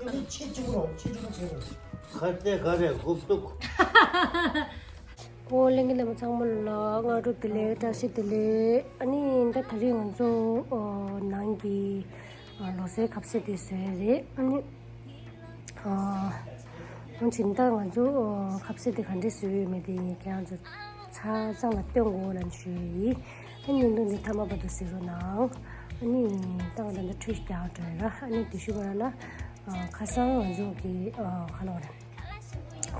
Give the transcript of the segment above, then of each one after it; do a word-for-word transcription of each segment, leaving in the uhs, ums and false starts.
ཁ་རྩེ་ག་རེ་འགུབ་འདུག་ཨོ་ལྷན་རྒྱས་རྣམ་པ་ཚང་མ་ལ་སྔ་དྲོ་བདེ་ལེགས། བཀྲ་ཤིས་བདེ་ལེགས། ཨ་ནི་ད་ད་རེས་ང་ཚོ་ཨོ་ནང་གི་ཨ་ལོ་གསར་ཁ་ཟས་དེ་བཟོས་རེད། ཨ་ནི་ཨ་འོན་ཀྱང་ད་ང་ཚོ་ཨོ་ཁ་ཟས་དེ་ག་འདྲས་བཟོས་ཡོད་མེད་དེ་ཁྱེད་རང་ཚོ་ཆ་ཚང་ལ་སྟོན་དགོས་ལབ་ཞུ་ཡི། ཨ་ནི་བརྙན་ཐུང་འདི་མཐའ་མ་བར་དུ་གཟིགས་རོགས་གནང་། ཨ་ནི་ད་ང་ད་ལྟ་ཁྲུས་རྒྱག་འགྲོ་ཡིན་ར། ཨ་ནི་དེ་ཤུ་བ་ར་ལ་ཨ་ཁ་སང་ང་ཚོ་གི་ཨ་ག་ལབ་ར།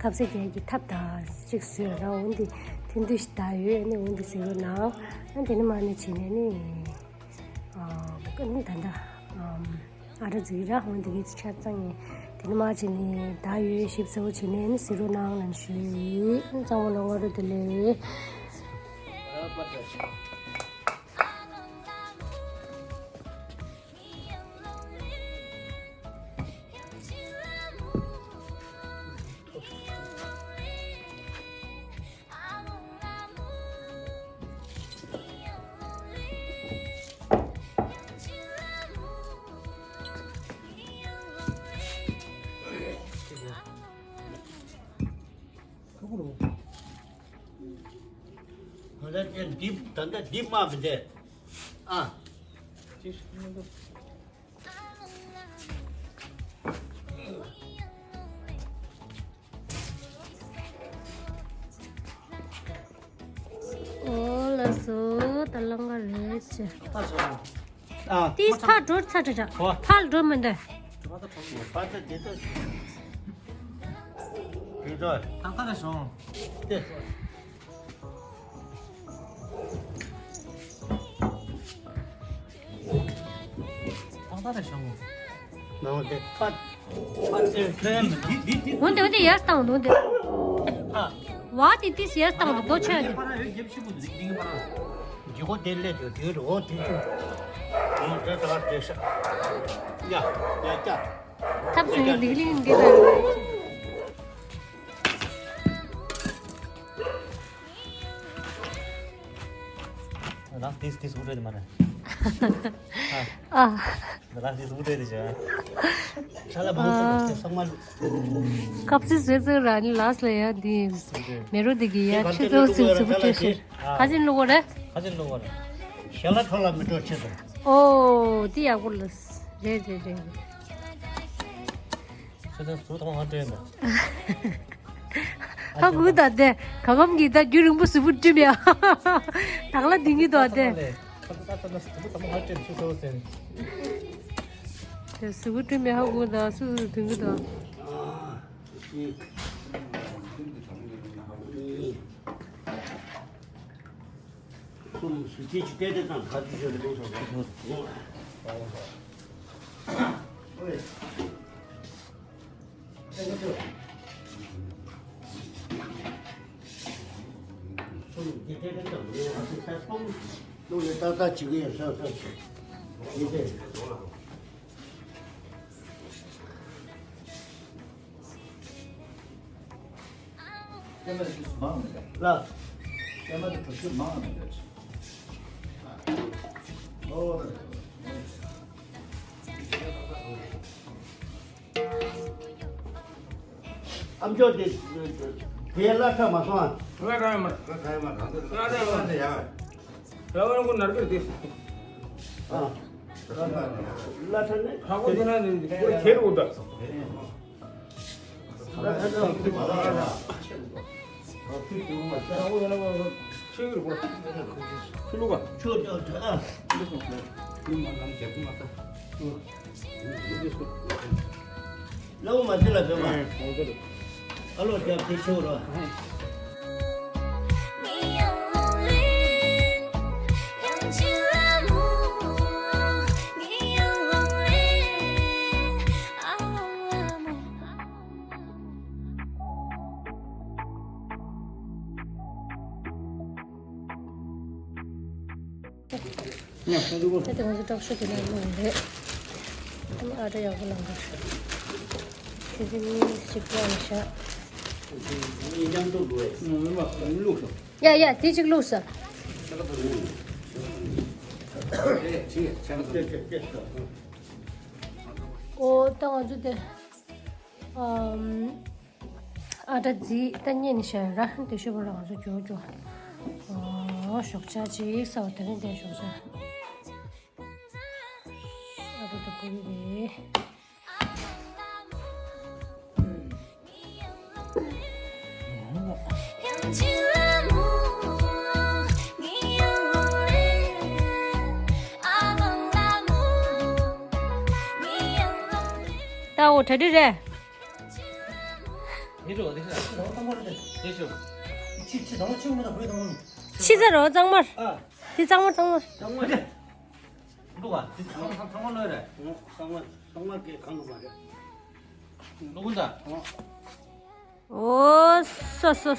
ཁ་ཟས་རྒྱག་གི་ཐབས་དང་གཅིག་བཟོས་ར། འོན་ཏེ་ཐུང་ཐུང་ཞིག་བཏགས་ཡོད། ཨ་ནི་འོན་ཏེ་གཟིགས་རོགས་གནང་། ཨ་དེ་ནི་མ་ནི་བྱས་ནས་ནི་ཨ་ཀ་ནི་ད་ལྟ་ཨ་ཨ་ར་ཟིག་ར། འོན་ཏེ་གི་ཆ་ཚང་ངས་དེ་ནི་མ་བྱས་ནས་བཏགས་ཡོད། ཞིབ་ཚགས་པོ་བྱས་ནས་ནི་གཟིགས་རོགས་གནང་ལབ་ཞུ་ཡི། ཨ་ནི་གཙང་མ་ལོ་ང་རུ་དེ་ལས། ད་ལྟ་འདི་མ་མི་འདེ། ཨ། ཨོ་ལགས་སོ། ད་ལང་ག་རེད་ཅེ། ཨ། ཏིས་ཕར་འགྲོ་ཚར་ཚར། ཧོ། ཕར་འགྲོ་མི་འདོད། ད་ལྟ་དེ་ལྟ་ཞོག་ཏེ། ཏག་ཏག་རེད་ཤོག་ནང་དེ་ཕ་ཕ་དེ་ཕན་མི་འདུག་འོན་ཏེ་འོན་ཏེ་ཡར་བཏང་འདུག་འདི། ཨ། བ་དེ་ཏིས་ཡར་བཏང་འདུག་རྡོ་ཆོད་དེ། པ་ར་ཡོད་རྒྱབ་ཆི་པོ་འདུག་འདི་གི་པ་ར། ཇི་གོ་དེ་ལས་དེ་དེ་རོ་དེ་ཆུ། འོ་དེ་ད་དེ་ཤ། ཡ་ཡ་ཀྱ། ཐབས་ཟིན་ལིག་ལིང་འདི་ལ། ལགས་ཏིས་ཏིས་འུ་ཏྲེ་དེ་མ་རེད། ཨ། ལགས་ཏིས་འུ་ཏྲེ་དེ་བྱ། ཤ་ལ་བང་སོ་དེ་སོང་མ། ཀབ་སི་བཟོས་ཚོད་ར་ནི་ལགས་ལ་ཡ་འདི། མེ་རོ་དེ་གི་ཡ་ཆེ་ཚོ་སིམ་སིམ་པོ་ཏྲེ་ཤེར། ཁ་ཅིན་ལུ་གོ་རེད། ཁ་ཅིན་ལུ་གོ་རེད། ཤ་ལ་ཁྲོ་ལ་མི་སྤྲོ་ཆེ་ཚོ། ཨོ་དེ་ཡག་པོ་ལགས། རེད་རེད་རེད། ཁྱོད་ཚོ་ཟུར་ཐོག་མ་སྤྲད་ན། ཧ་གོ་ད་དེ། ག་གམ་གྱི་ད་རྒྱུན་རིང་པོ་ཟུར་པོ་བསྐྲུན་ཡ། དག་ལ་འདི་གཉིས་དོ་དེ། དེ་ཟུར་པོ་བསྐྲུན་ཡ་ཧ་གོ་ད་སུ་སུ་འདི་གཉིས་དོ། གསུམ་བཞི་བཅུ་གཅིག་སྟེ་དེ་དང་ག་ཚོད་ཤོད་དེ་ལོངས་སོང་། གསུམ་བཞི་སྟེ་དེ་དང་ལོངས་སོང་། གསུམ་ལོངས་ནས་ཏག་ཏག་བྱེད་ཀྱི་ཡོད་སོ་སོ་ཞིག་ཡིན་ཏེ། སྐྱེས་མ་དེ་ཚོ་མང་མི་འདུག་ལ། སྐྱེས་མ་དེ་གྲོ་ཆུ་མང་མི་འདུག་ཨོ་རེད། ཨ་མཆོག་དེ་དེ་གླ་ཆ་མ་སོང་ཨ། གླ་ཆ་མ་གླ་ཆ་མ་གླ་ཆ་མ་ཡ། ར་བ་ཀུ་ནར་ཀིར་ཏིས། ཨ། ལ་ཐ་ནི། ཧ་གོ་དེ་ན་ནི་ཀུ་རེ་ཁེར་འུ་ད། ལ་ཐ་ནི། ཧ་གོ་ཡ་ན་ཀུ་རེ་ཁེར་འུ་ད། ཆུ་ལུ་ག་ཆུ་ད་ཨ། ལུ་མ་ལམ་རྒྱབ་མ་ད། ལོ་མ་ཅི་ལ་བེ་མ། ཨ་ལོ་རྒྱབ་དེ་ཤོར་ར། ད་དེ་ང་ཚོ་སྲོག་ཤོར་དེ་ནས་ལོན་རེད། ཨ་ནི་ཨ་ཏྲ་ཡག་པོ་ལངས་པ་རེད། དེ་དེ་ནི་ཞིབ་ཀྱང་བཞག་ཡ་ཡ་དེ་གཅིག་བླུགས་ས། ཨོ་ད་ང་ཚོ་དེ། ཨམ། ཨ་ད་རྫི་ད་རྙེད་ནས་བཤད་ཡོད་ར། དེ་ཤོད་པ་ལ་ང་ཚོ་འགྱོ་འགྱོ། ཨོ་ཞོགས་ཇ་ཅིག་ཟ་བ། དེ་རིང་དེ་ཞོགས་ཇ། ཨ་ད་ད་པུ་རི་རེད། ད་འོ་གྲ་སྒྲིག་རེད། ཕྱི་ཚ་རོ་གཙང་མར། དེ་གཙང་མར་གཙང་མར། འདུག་ག་དེ་ཚང་མ་ཚང་མ་ལོས་རེད། ཚང་མ་ཚང་མ་གི་གང་གི་མ་རེད། ལོ་ཀུན་ད། ཨོ་སོ་སོ།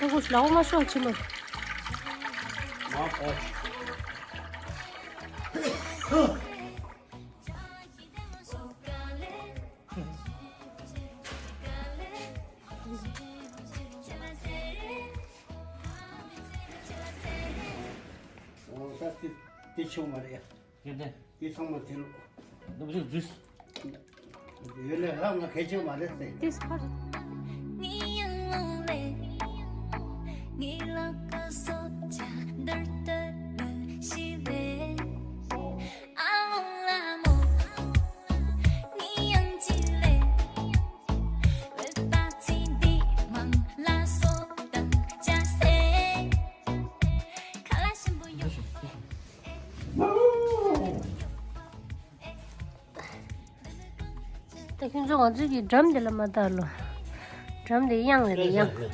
ཨ་ཁུ་ལའོ་མ་ཤོག་ཕྱི་མ། མ་ཨོ། ཨོ་ད་དེ་དེ་ཆུང་མ་རེད། དེ་དེ། དེ་ཚང་མ་དེ་ལོ། ནུབ་ཕྱོགས་འཛུལ། ཡོད་ལས་རང་ང་གལ་ཆེན་མ་རེད་ཟེར། ཏིས་ཕར། ད་ཁྱོད་ཚོ་ང་ཚོའི་གི་སྒྲོམ་དེ་ལ་མ་བལྟ་ལོ། སྒྲོམ་དེ་གཡང་རེད་པས། གཡང་།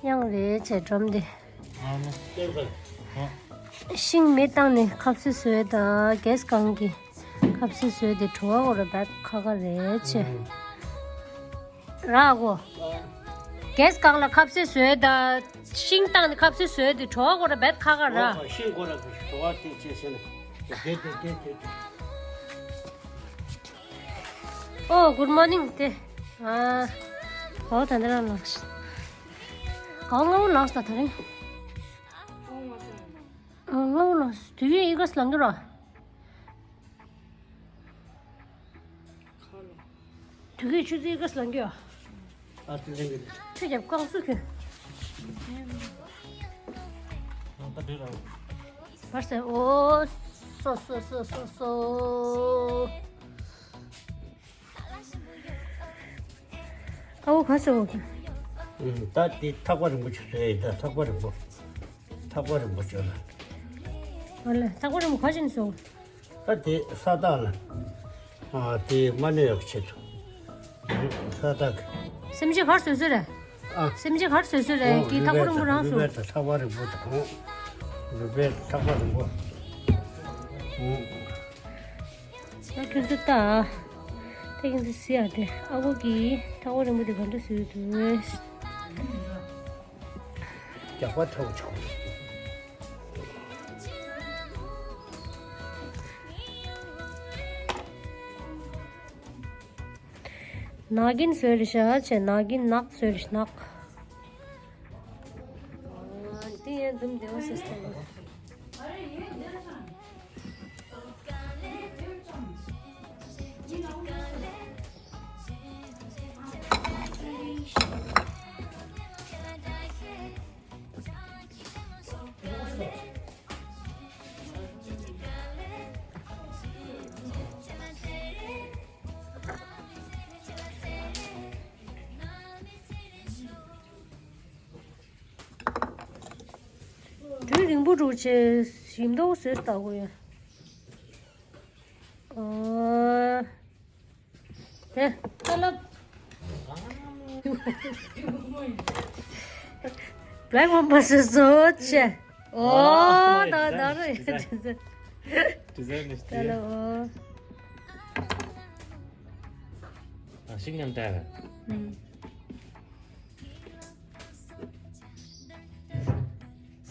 གཡང་རེད་བྱས་སྒྲོམ་དེ། ཤིང་མེ་བཏང་ནས་ཁ་ཟས་བཟོས་དང་། གེ་སི་སྒང་གི་ཁ་ཟས་བཟོས་དེ་བྲོ་བ་འོ་ར་བད་ཁ་ཁ་རེད་བྱས། ར་གོ། གེ་སི་སྒང་ལ་ཁ་ཟས་བཟོས་དང་། ཤིང་བཏང་ནས་ཁ་ཟས་བཟོས་དེ་བྲོ་བ་འོ་ར་བད་ཁ་ཁ་ར། ཤིང་འོ་ར་བྲོ་བ་དེ་བྱས་ཟེར་ན། དེ་དེ་དེ་དེ་དེ། ཨོ་གུཌ་མོར་ནིང་དེ། ཨ། ཨོ་ད་འདི་རང་ལངས་ཤིག་གང་སྔ་པོ་ལངས་ད་དེ་རིང་། ཨ་སྔ་པོ་ལངས། དུས་ཡུན་ཨི་ག་ཙམ་ལང་གི་ར། དུས་ཀྱི་ཆུ་ཚོད་ཀ་ལང་གི་ཡོད། ཨ་ཙི་ལེན་གི་རེད། ཆུ་རྒྱབ་རྐང་སུ་གི། ཨ་ད་འདྲི་ར། བར་སེ་ཨོ། སོ་སོ་སོ་སོ་སོ། ཨ་བོ་ག་སེ་བོ་གི། ད་དེ་ཐག་པ་རིང་པོ་ཆུ་ཚོད་ད་ཐག་པ་རིང་པོ། ཐག་པ་རིང་པོ་བྱོས་ལ། ཨ་ལ་ཐག་པ་རིང་པོ་ག་ཕྱིན་སོང་། ད་དེ་ས་ཐག་ལ། ཨ་དེ་མ་གནོད་ཡག་ཆེད་དུ། ས་ཐག་གི། སེམས་ཅན་གར་སོ་སོ་རེད། ཨ། སེམས་ཅན་གར་སོ་སོ་རེད། ཨོ་གི་ཐག་པ་རིང་པོ་རང་སོང་། རུས་སྦལ་དང་ཐག་པ་རིང་པོ་དང་། རུས་སྦལ་ཐག་པ་རིང་པོ། ཨོ། ད་ཁྱོད་ཚོ་ལྟ། ད་ཁྱོད་ཚོ་གཟིགས་ཨ་དེ། ཨ་ཁུ་གིས་ཐག་པ་རིང་པོ་དེ་ག་འདྲ་བཟོས་འདུག། རྒྱགས་པ་ཐོག་ཆོག། ནག་གིན་བཟོས་རེད་ཤག་བྱས། ནག་གིན་ནག་བཟོས་རེད་ཤག་ནག། ཨ་དེ་ཡང་འཛུམ་བདེ་བ་སེ་སྟེ། དུས་རིང་པོ་འགྲོ་བྱས་ཞིམ་མདོག་བཟོས་ལྟ་བུ་ཡོད། ཨོ། དེ་ཏ་ལབ། བླེག་མམ་པ་སོ་སོ་ཆེ། ཨོ་ད་ད་རེད། ཏ་ལབ་ཨོ། ཨ་ཤིང་ཉམས་ཏ་ར། ཨུམ།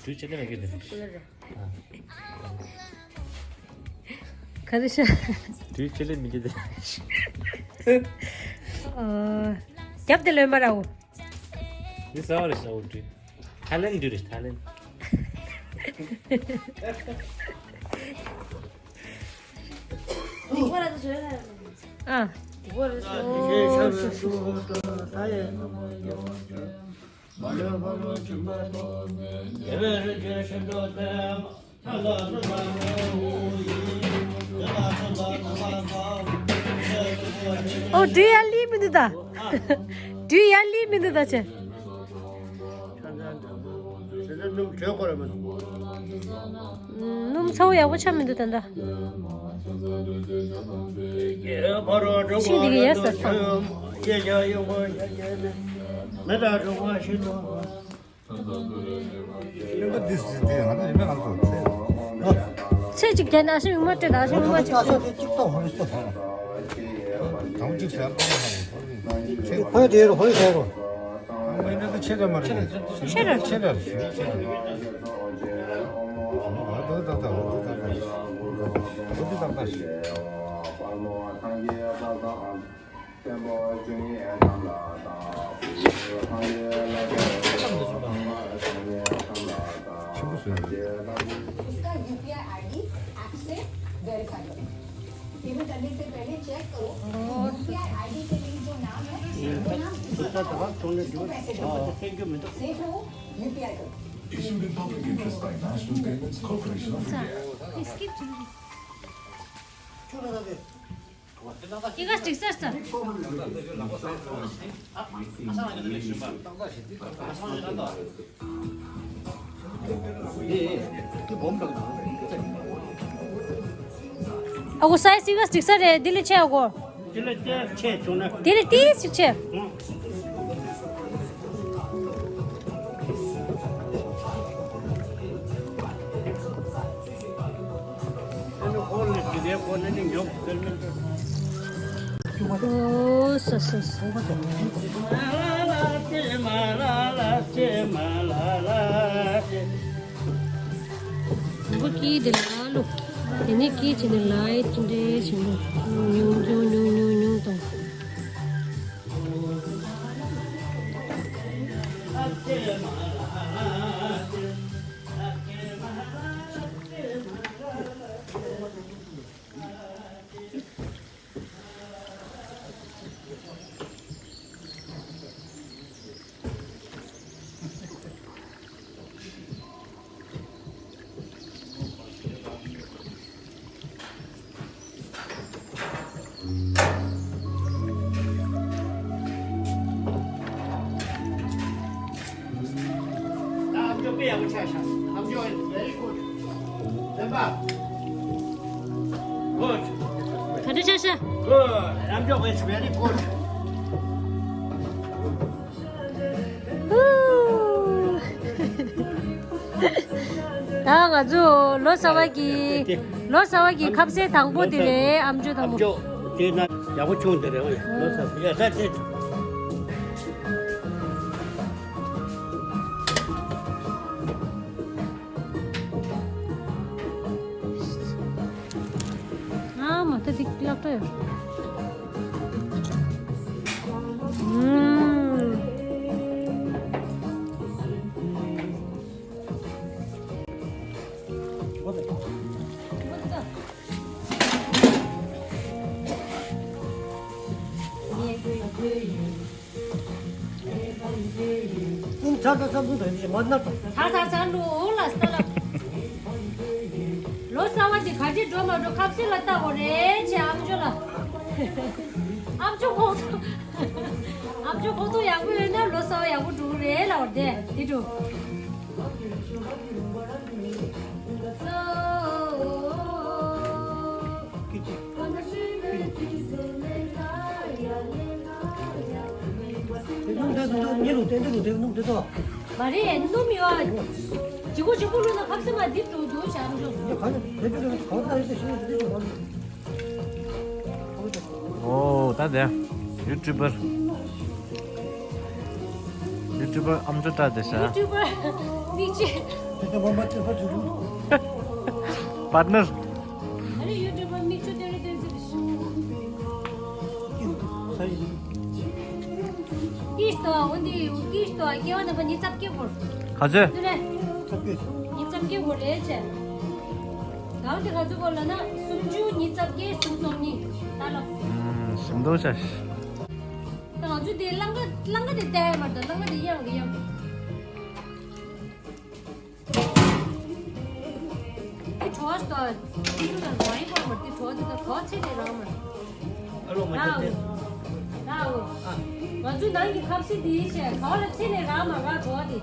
དུས་ཆེ་ལེ་མི་གི་དེ། ག་རེ་ཤ། དུས་ཆེ་ལེ་མི་གི་དེ། ཨ། རྒྱབ་དེ་ལོན་པ་ར་འོ། འདི་ཟ་བ་རེ་ཟ་འོ་དུས། ཐའི་ལེན་དུས་རེ་ཐའི་ལེན། ཨ། ཨོ་དུས་ཡར་ལི་མི་འདུག་ད། དུས་ཡར་ལི་མི་འདུག་ད་ཆེ། སྣུམ་ཚ་བོ་ཡག་པོ་ཆགས་མི་འདུག་ད་ལྟ། ཤིང་འདི་གི་ཡས་ཟ་ཐང་། ཚེ་གཅིག་བརྒྱབ་ན་ཨ་ཤི་མིག་དམར་སྤྲད་དང་ཨ་ཤི་མིག་དམར་གཅིག་གཅིག་ཏོ་ཧོ་ལི་སྟོ་ཧོ། དང་གཅིག་ཟེར་པ་ཧོ། ཧོ་ཡ་དེ་རོ་ཧོ་ཡ་དེ་རོ། ཨ་མ་ཡིན་ན་ད་ཆེ་ར་མ་རེད། ཆེ་ར། ཆེ་ར་ཆེ་ར། ཨ་ད་ད་ད་ཨ་ད་ད་ད་ཨ་ད་ད་ད། ཆེན་པོ་བཟོས་ཡོད། इसका UPI ID app से वेरीफाई करो। पेमेंट करने से पहले चेक करो कि यूपीआई आईडी के लिए जो नाम है, वो नाम किसी का है, उसको पैसे जमा करो। सेफ रहो, यूपीआई करो। Issued in public interest by National Payments Corporation of India. ཡི་ག་སྒྲིག་ས་ས། ཨ་ཁུ་སའི་སི་ག་སྒྲིག་ས་རེད། འདི་ལས་ཆེ་ཨ་ཁུ། འདི་ལས་ཏོག་ཙམ་ཆེ་བྱུང་ན། འདི་ལས་ཏོག་ཙམ་ཆེ། ཨང་། ཨོ་སོ་སོ་སོ། འགོ་ཀི་དེ་ལ་ལོ། དེ་ནས་ཀི་བྱས་ནས་ལའི་ཅི་འདྲའི་བྱས་ནས་ཉུང་ཉུང་ཉུང་ཉུང་ཉུང་དང་། ཨ་མཆོག་དཔེ་ཡག་པོ་ཆགས་ཤག་ཨ་མཆོག་is very good. རེད་པ། Good. ག་འདྲ་ཆགས་ཤག Good. ཨ་མཆོག་is very good. ད་ང་ཚོ་ལོ་གསར་བ་གི་ལོ་གསར་བ་གི་ཁ་ཟས་དང་པོ་དེ་རེད། ཨ་མཆོག་དང་པོ། ཨ་མཆོག་དེ་ན་ཡག་པོ་བྱུང་དེ་རེད། ལོ་གསར་བ་ཡ་ད་དེ། ཨ་མ་ད་འདི་ཀླག་འདྲ་ཡོད། ཨུམ། ཚར་ཚར་ཚར་ལུག་དང་ཡིན་མ་ན་དང་། ཚར་ཚར་ཚར་ལུག་འོང་ལ་སྟ་ལ། ལོ་གསར་བ་དེ་ག་འདྲས་འགྲོ་མ་འགྲོ་ཁ་ཟས་ལ་ལྟ་དགོས་རེད་ཆེ་ཨ་མཆོག་ལ། ཨ་མཆོག་ཁོག་ཐུག་ཨ་མཆོག་ཁོག་ཐུག་ཡག་པོ་ཡོད་ན་ལོ་གསར་བ་ཡག་པོ་འགྲོ་གི་རེད་ལབ་པ་དེ་དེ་འགྲོ། སྣུམ་དེ་ཚོ་ཉེ་རུ་བསྟན་དེ་རུ་དེ་སྣུམ་དེ་ཚོ། མ་རེད་སྣུམ་ཡོད། ལྗིད་པོ་ལྗིད་པོ་བླུགས་ན་ཁ་ཟས་མ་འདི་འགྲོ་འགྲོ་བྱ་འགྲོ། ཨོ་ད་དེ་ཡུ་ཊུབ་པར། ཡུ་ཊུབ་པར་ཨ་མཆོག་བཀྲ་བདེ་ཤག་ཡུ་ཊུབ་པར་མིག་ཆུ། པར་ཊི་ནར། ཨ་རེ་ཡུ་ཊུབ་པར་མིག་ཆུ་སྟོན་རེ་སྟོན་ཟེར། ཏིས་ཏོ་འོ་འདི་ཏིས་ཏོ་སྐྱེ་བ་རྣམ་པ་ཉིས་རྩ་བརྒྱད་འགོར། ག་ཚོད། འདི་ལས། ཉིས་རྩ་བརྒྱད་འགོར་རེད་ཆེ། ད་འདི་ག་ཚོད་འགོར་ལབ་ན་སུམ་ཅུ་ཉིས་རྩ་བརྒྱད་སུམ་སྟོང་གཉིས་ད་ལབ། ཨུམ། མདོ་བྱ་ཞིག་ད་ང་ཚོས་དེ་རླངས་ཀ་རླངས་ཀ་དེ་བལྟ་ཡ་མ་རེད། ད་རླངས་ཀ་དེ་གཡང་གི་གཡང་། དེ་བྲོ་བ་ཞིག་ཏུ་ཡིན་ན་རང་ཡིན་པར་མ་དེ་བྲོ་བ་དེ་ད་ག་བ་ཚེ་ནས་རང་མ་རེད། ཨ་ལོ་མ་ཁྱབ་ཏེ། ཨ་ཨོ། ང་ཚོའི་ནང་གི་ཁ་ཟས་དེ་ཡིན་ཞེས་ག་བ་ལ་ཚེ་ནས་རང་མ་རག་བྲོ་བ་དེ།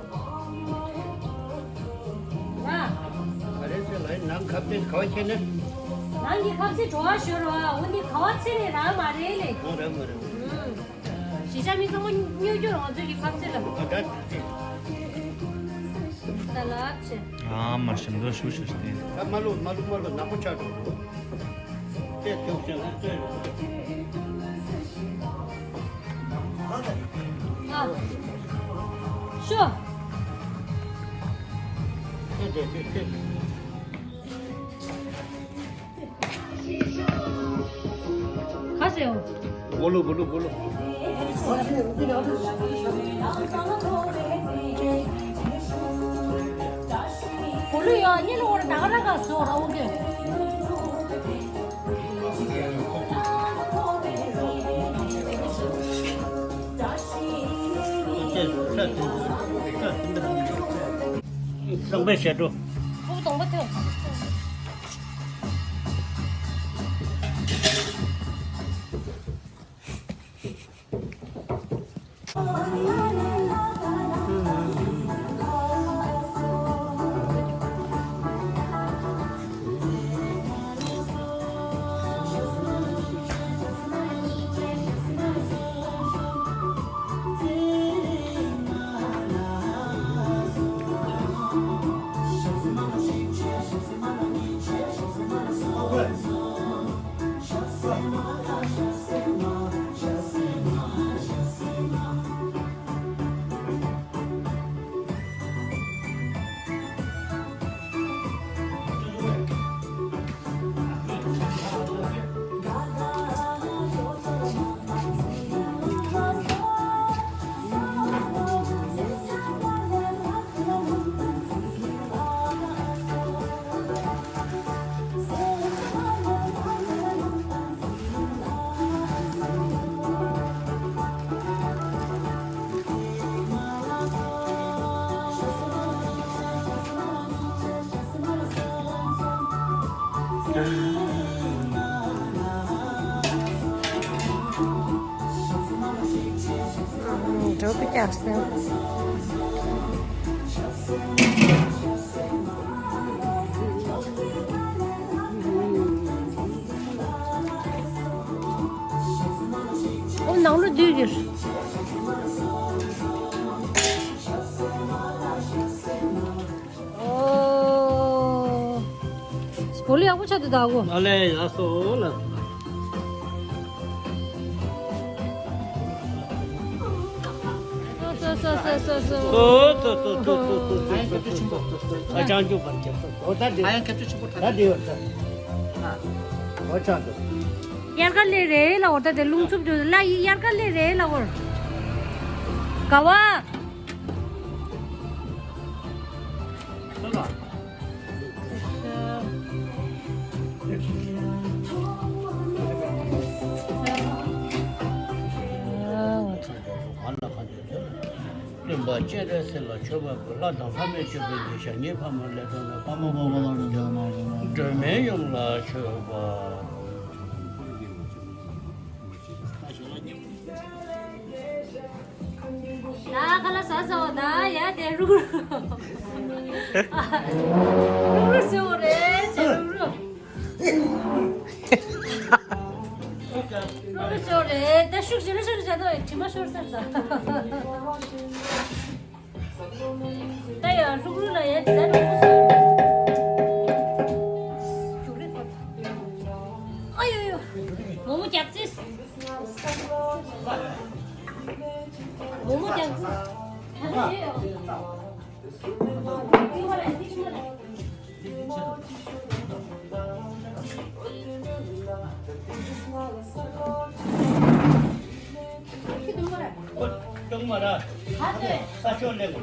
ར། ག་རེ་ཟེར་ལ་ནང་ཁ་ཟས་ག་བ་ཁྱེར་ནས། ནང་གི་ཁ་ཟས་བྲོ་བ་ཞོར་བ་འོ་འདི་ག་བ་ཚེ་ནས་རང་མ་རེད་ལེ། ཨོ་རང་མ་རེད། ཨུམ། གཞིས་ཆགས་མི་ཚང་མ་སྨྱོ་རྒྱུ་རང་ཚོའི་གི་ཁ་ཟས་ལ། ཨ་ད་དེ། ད་ལབ་བྱས། ཨ་མར་ཞིམ་འདོད་ཞུ་ཞུ་སྟེ། ད་མ་ལུག་མ་ལུག་མ་ལུག་ནག་པོ་ཆགས་འགྲོ། དེ་དེ་དེ་དེ། ཨ། ཤོ། དེ་དེ་དེ་དེ། ག་ཟེར་འོ། བོ་ལོ་བོ་ལོ་བོ་ལོ། བོ་ལོ་ཡོད་ཉེ་ལོ་བོ་ལོ་ད་ག་ར་ག་ཟེར་འོ་ར་འོ་གེ། གསང་པའི་ཞལ་དྲོ། ཕུག་གདོང་པ་ཐོན། འགྲོ་གི་རྒྱག་སེམས། ཨོ་ནང་ལོ་བསྡུས་ཀྱི། ཨོ། སྤོ་ལོ་ཡག་པོ་ཆགས་འདུག་ད་གོ། ཨ་ལས་ཡག་སོ་ལ། སོ་སོ་སོ་སོ་སོ། ཨ་ཡང་ཁ་ཆུ་ཆེན་པོ། ཨ་ཅང་ཅུ་བར་ཁྱབ་སོ། ཨོ་ད་དེ། ཨ་ཡང་ཁ་ཆུ་ཆེན་པོ་ད་དེ་ཡོད་ད། ཨོ་ཆགས་འདུག་དབྱར་ཁ་ལེ་རེད་ལ་འོ་ད་དེ་རླུང་འཚུབ་འདུག་ལ་ཡི་དབྱར་ཁ་ལེ་རེད་ལ་འོར། ག་བ། སྟོན་པ་སྤྱན་རས་གཟིགས་ལ་མཆོད་པ་ཕུལ། ལྷ་དང་ལྷ་མིན་སྤྱོད་པའི་འདི་ཞག་ཉིད་ཕ་མ་ལས་གྲོལ་ནས་ཕ་མ་མ་མ་ལ་འགྲོ་མ་འགྲོ་མ་སྒྲོལ་མའི་ཡུམ་ལ་མཆོད་པ། ད་ཁ་ལག་ཟ་ཟ་བ་ད་ཡ་དེ་རུག་རུག་རུག་རུག་ཟེར་བ་རེད་ཅེ་རུག་རུག་རུག་རུག་ཟེར་བ་རེད་ད་ཤུགས་ཇེ་ལ་ཤུགས་ཇེ་ལ་དྲི་མ་ཤོར་ས་ད། ད་ཡ་ལྷུག་ལྷུག་ལ་ཡ་དེ་ལ་ལྷུག་ལྷུག་ཟེར། ཨ་ཡོ་ཡོ། མོག་མོག་རྒྱག་ཅིས། མོག་མོག་རྒྱག་ཅིས། ད་ལྟ་ཡོད་ཡོ། ཁྱི་དུང་མ་ར། ཁྱི་དུང་མ་ར། ཧ་ཏེ། ས་ཤོག་ལེན།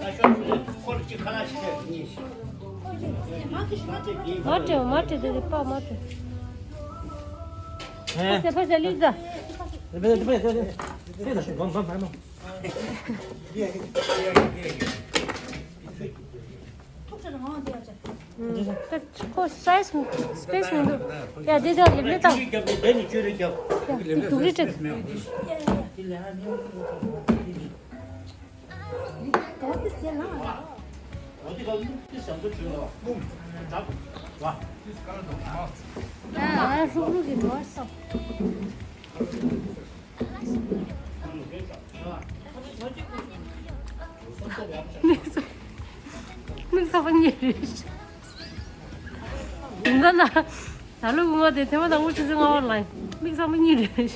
ས་ཤོག་ལེན། ཁོ་ལ་ཅི་ཁ་ལག་ཞིག་ལེན་གཉིས་ཤིག་མ་ཏེ་མ་ཏེ་དེ་དེ་པ་མ་ཏེ། ཕ་ས་ཕ་ས་ལི་ཛ། ཁོ་སའི་སི་སི་པེ་སི་མི་འདུག་ཡ་དེ་ད་ལེབ་ལེ་བཏང་། ཡ་དེ་དུག་རི་སྤྲད། ཨ་ཧྲུག་ཧྲུག་གི་འགྲོ་སོང་། དམིགས་བསལ་པ་གཉིས་རེད། ཡིན་ད་ན། ད་ལོ་སྐུ་ངོ་དེ་ཐེངས་མ་དང་པོ་ཆུ་ཚོད་ལྔ་པ་ལ་དམིགས་བསལ་པ་གཉིས་རེད།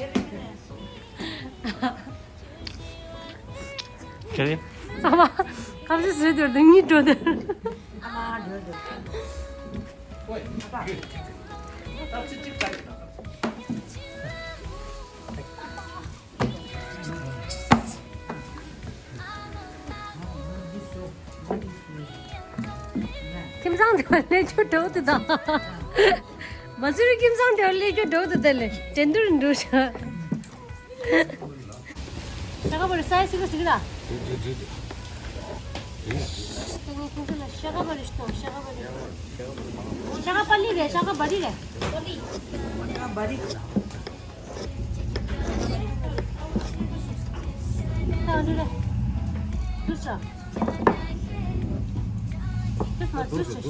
ག་རེ། ཚང་མ་ཁ་ཤས་བཟོས་དེར་དུ་གཉིད་འགྲོ་དེར། ཁྱིམ་ཚང་དེ་བ་ལས་ཆོ་འགྲོ་དུ་དང་། མ་སུ་རི་ཁྱིམ་ཚང་དེ་བ་ལས་ཆོ་འགྲོ་དུ་དེ་ལས་དྲན་དུ་རིན་འགྲོ་ཤག་ཤ་ཁ་བར་སའི་སི་ག་སི་ག་ལ། ཤ་ཁ་བར་ཤ་ཁ་བར་ཤ་ཁ་པ་ལི་རེད། ཤ་ཁ་བ་རི་རེད། ད་འདི་རེད། དུ་ས། དུ་ས་མ་དུ་ས་ཤ།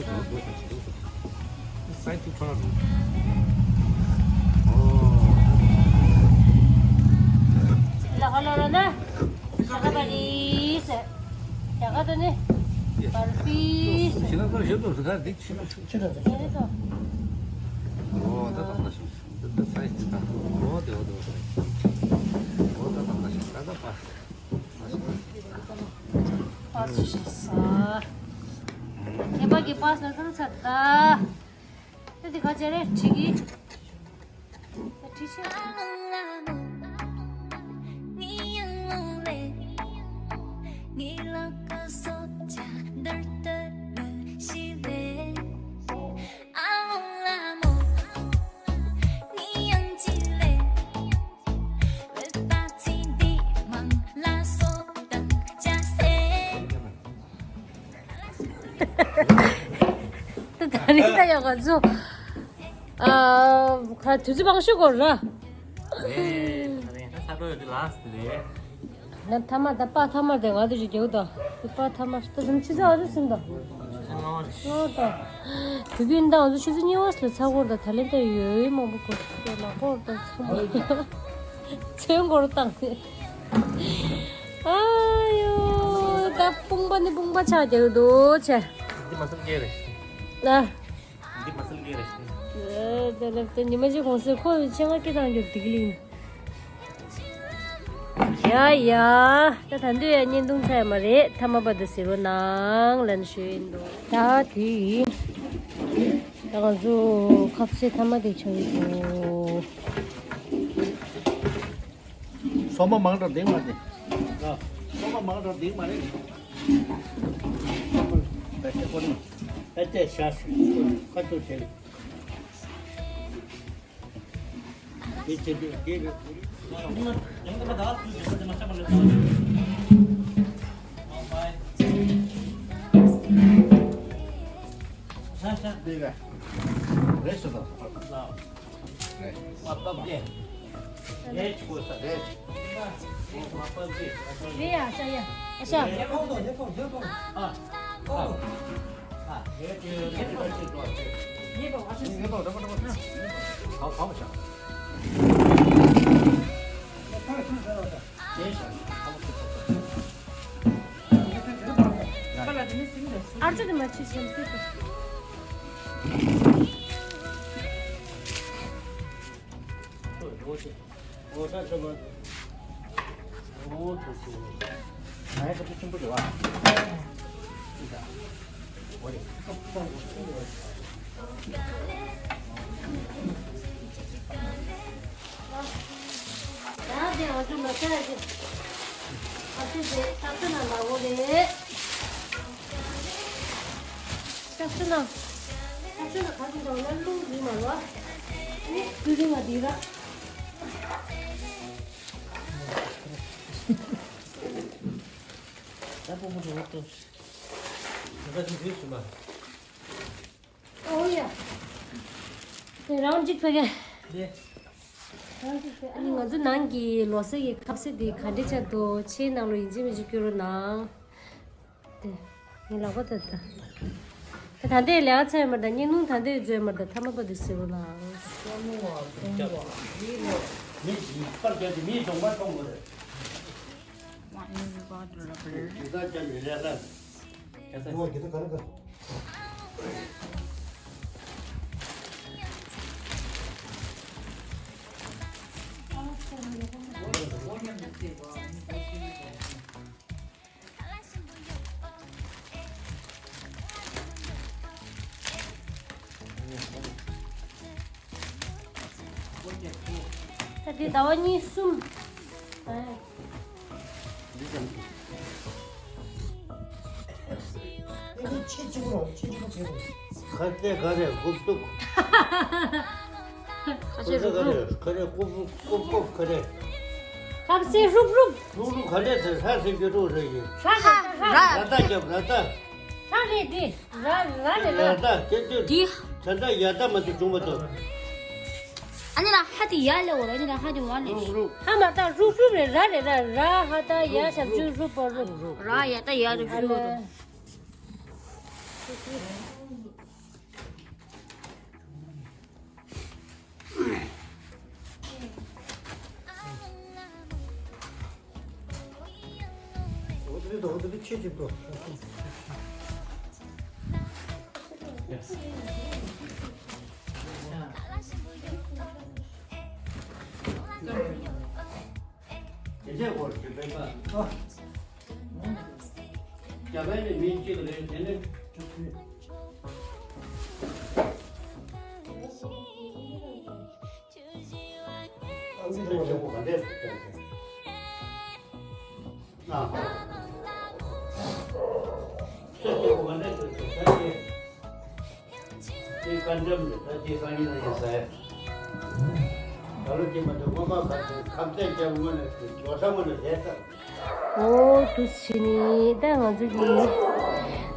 སའི་ཏུ་ཁྲ་རུ། ལ་ཧ་ལ་ར་ན། ཤ་ཁ་བ་རི་ཟེར། ཡ་ག་ད་ནི། བར་ཕི་ཟེར། ཤི་ན་ད་ཤི་ཏོ་ཟེར་ད་འདི་ཤི་ན་ཤི་ཤི་ད་ད། ཨོ་ད་ད་ད་ཤི་ད་ད་སའི་ཏུ་ད། ཨོ་དེ་ཨོ་དེ་ཨོ་དེ། ཨོ་ད་ད་ད་ཤི་ད་ད་པ། པ་སི་ཤེས་ས། ཁྱད་པར་གྱི་པ་སི་ལ་ཚང་ཚར་ད། ད་འདི་ག་ཅེ་རེ་ཁྲི་གི། ད་ཁྲི་ཆེ། ད་རིང་ད་ཡག་ག་ཚོ། ཨ། ཁ་དུས་ཚོད་མང་ཤོས་འགོར་ར། ཨེ། ད་རིང་ད་ས་རྡོ་ཡོད་དུས་ལགས་སི་རེད། ན་ཐ་མ་ད་པ་ཐ་མ་དེ་ང་དུ་ཅིག་རྒྱག་ད། དེ་པ་ཐ་མ་ད་དུང་ཕྱི་ཚ་བ་དུ་ཟིན་ད། ང་ད། དུས་རྒྱུན་ད་ང་ཚོ་ཕྱི་ཚ་གཉིས་བ་སི་ལ་ཚ་འགོར་ད། ད་ལན་ད་ཡོད་མང་པོ་འགོར་ད་ལ་འགོར་ད་ཚ་མ། ཚོན་འགོར་བཏང་། ཨ་ཡོ། ད་དཔུང་པ་ནི་དཔུང་པ་ཆགས་རྒྱག་འདུག་ཆེ། འདི་མ་སེམས་སྐྱེ་རེད། ཨ། འདི་མ་སེམས་སྐྱེ་རེད། ཨ། ད་ལབ་ད་ཉི་མ་གཅིག་གོང་སེ་ཁོ་ཆེ་ང་སྐྱེ་བཏང་རྒྱུ་འདི་གི་ལིང་། ཡ་ཡ། ད་ད་འདོད་ཡ་བརྙན་ཐུང་ཚར་ཡ་མ་རེད། ཐ་མ་པ་དུ་ཟེར་བ་ནང་ལན་ཞུ་ཡིན་འདུག་ད་དེ་ཡིན། ད་ང་ཚོ་ཁ་ཟས་ཐ་མ་དེ་ཆགས་ཡོད་འདུག་སོ་མ་མང་དྲགས་འདེང་མ་འདེང་། སོ་མ་མང་དྲགས་འདེང་མ་རེད། ད་ལྟའི་ཤ་ཁ་ཐུག་བྱས། དེ་བྱེད་དུས་དེ་རེད། ཤ་ཤ་དེ་རེད། རེད་སོ་ད། ཨར་ཅོ་དེ་མ་ཆི་ཞིམ་སྲིད་དོ། ཡང་དེ་ང་ཚོ་མ་ཆགས་ཀྱི། ཨ་ཙི་དེ་སྟག་ཙི་ན་ལ་འོ་རེད། སྟག་ཙི་ན། སྟག་ཙི་ན་ག་ཚོད་འདྲ་བ་ན་རླུང་རིང་མ་རོ། ཨ་ནི་རླུང་རིང་བ་འདི་ར། ཁོ་མོ་དུ་འོ་ཏོ། ད་ཅི་དུས་སུ་མ། ཨོ་ཡ། དེ་རང་གཅིག་ཕ་གི། དེ། རང་གཅིག་ཕ་གི། ཨ་ནི་ང་ཚོ་ནང་གི་ལོ་གསར་གྱི་ཁ་ཟས་དེ་ག་འདྲ་ཆགས་འདུག་ཁྱེད་ནང་ལོ་ཡིན་གཅིག་མིན་གཅིག་སྐྱོར་རོགས་གནང་། དེ། ངའི་ལག་པ་དེ་ད། ད་ལྟའི་ལས་ཀ་ཚར་ཡོད་མ་རེད། ད་བརྙན་ཐུང་ད་ལྟའི་བཟོས་མ་རེད། ད་ཐ་མ་པ་དེ་ཟེར་རོགས་གནང་། མི་ཡིས་པར་བརྒྱབ་སྟེ་མིའི་གདོང་པ་མཐོང་དགོས་རེད། ད་དེ་ཟླ་བ་གཉིས་གསུམ། ཁ་ཟས་ག་རེ་རྐུབ་སྟུག་ཁ་ཟས་རྐུབ་སྟུག་ཁ་ཟས་རྐུབ་རྐུབ་རྐུབ་ཁ་ཟས། ཁ་ཟས་རྐུབ་རྐུབ། རྐུབ་རྐུབ་ག་རེ་ཟེར། ཧ་ཟེར་རྒྱུ་རུ་རེ་ཡིན། ཧ་ཧ་ཧ། ར་ད་རྒྱབ་ར་ད། ཧ་རེད་དེ། ར་ར་རེད་ར། ར་ད་དེ་དུས། དེ། ད་ད་ཡ་ད་མ་དུ་བྱུང་མ་ཐུབ། ཨ་ནི་ལ་ཧ་དེ་ཡ་ལེ་འོ་ར་ཨ་ནི་ལ་ཧ་དེ་མ་ལེ། རྐུབ་རྐུབ། ཧ་མ་ད་རྐུབ་རྐུབ་རེད། ར་རེད་ར། ར་ཧ་ད་ཡ་ཞབས་ཀྱུ་རྐུབ་པ་རྐུབ། ར་ཡ་ད་ཡ་ཞབས་ཀྱུ་རྐུབ། དེ་ཚེ་སྐོར་གྱི་པེ་ཀ། རྒྱ་བལ་ནས་མི་གཅིག་རེད། དེ་ནི། ཨ་ཙི་ཆོག་གོ་ག་འདྲས་སུ་བསྟན་ཏེ། ཨ། ཁྱེད་ཀྱི་གོ་ག་འདྲས་སུ་བསྟན་ཏེ། དེ་ཀ་འཇམ་རེད། ད་དེ་སང་ཉིན་ལ་ཡིན་ཟེར། ད་ལོ་དེ་མ་གཏོགས་སྔོན་མ་ཁ་ཁམས་ཚན་རྒྱབ་སྔོན་ནས་ལོ་གསར་སྔོན་ནས་རེད་ད། ཨོ་དུས་ཕྱིན་ནི་ད་ང་ཚོ་གི་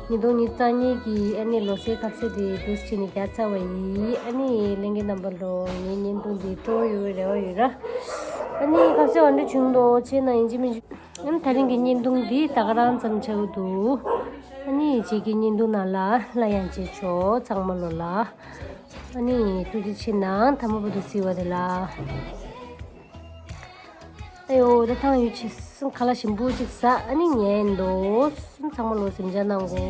ཉིས་སྟོང་ཉི་ཤུ་རྩ་གཉིས་ཀྱི་ཨ་ནི་ལོ་སའི་ཁ་ཟས་དེ་དུས་ཕྱིན་ནི་རྒྱག་ཚར་བ་ཡིན། ཨ་ནི་ལྷན་རྒྱས་རྣམ་པ་ལོ་ངའི་བརྙན་ཐུང་འདི་སྤྲོ་ཡོད་རེ་བ་ཡོད་ར། ཨ་ནི་ཁ་ཟས་འོ་འདྲ་བྱུང་འདུག་ཁྱེད་ན་ཡིན་གཅིག་མིན་གཅིག་ཨ་ནི་ད་རིང་གི་བརྙན་ཐུང་འདི་ད་ག་རང་ཙམ་ཆགས་འདུག་ཨ་ནི་རྗེས་ཀྱི་བརྙན་ཐུང་ནང་ལ་སླར་ཡང་མཇལ་ཆོག་ཚང་མ་ལོ་ལ། ཨ་ནི་ཐུགས་རྗེ་ཆེ་གནང་། ཐ་མ་བར་དུ་གཟིགས་པ་དེ་ལ། ཨ་ཡོ་ད་ཐང་ཡུ་ཆེ་སང་ཁ་ལག་ཞིམ་པོ་ཅིག་ཟ། ཨ་ནི་ཉལ་འདུག་ཚང་མ་ལོ་གཟིམ་འཇག་གནང་གོ།